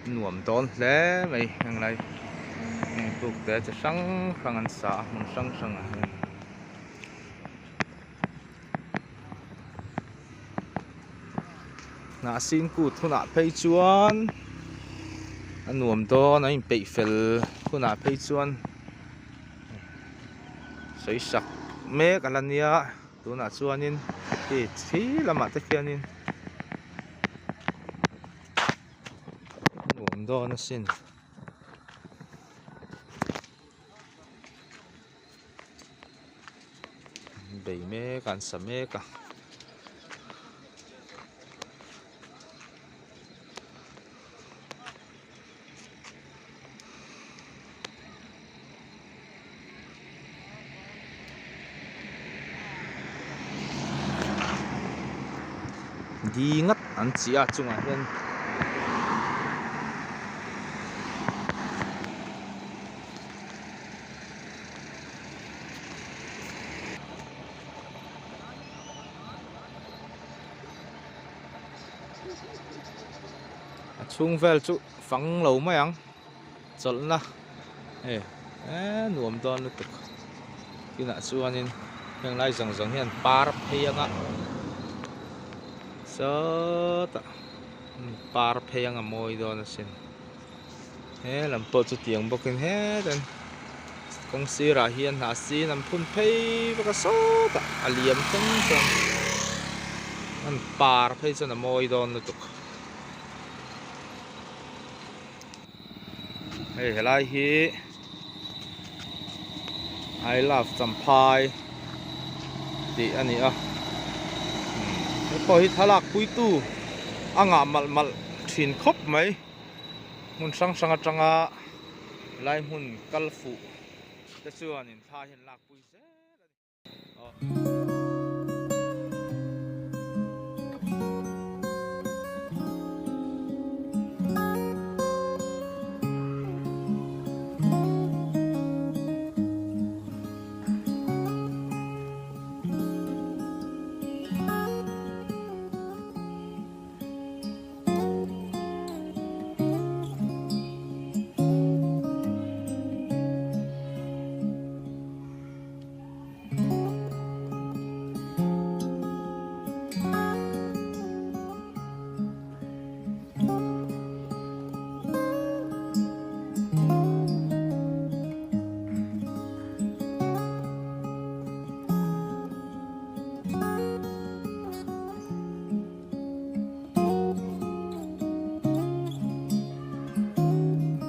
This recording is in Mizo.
Nuam dawn hle mai henglai heng puk te chi hrang hrang an sa a hmun hrang hrang ah hian. Hnahsin kut hunah phei chuan a nuam dawn a inpeih fel hunah phei chuan sawi sak mek a la nia tunah chuanin hei khi lamah te khianin. Nuam dawn asin. Bei mek a an sa mek a. Di ngat an chi a chungah hian a chhung vel chu fang lo mai ang. Chawlhna hei eee nuam dawn lutuk kinah chuanin heng lai zawng zawng hian par phei anga sawtah par phei anga mawi dawn asin he lam pawh chu tiang bawkin hetan kawng sirah hian hnah sin an phun phei vek a sawtah a liam thleng chuan an par phei chuan a mawi dawn lutuk. Hei helai hi I love Champhai tih a ni a hei pawh hi thlalak puitu a ngah malh malh thin khawp mai hmun hrang hrang atanga helai hmun kal fuh te chuanin thla hi an lakpui zel a ni.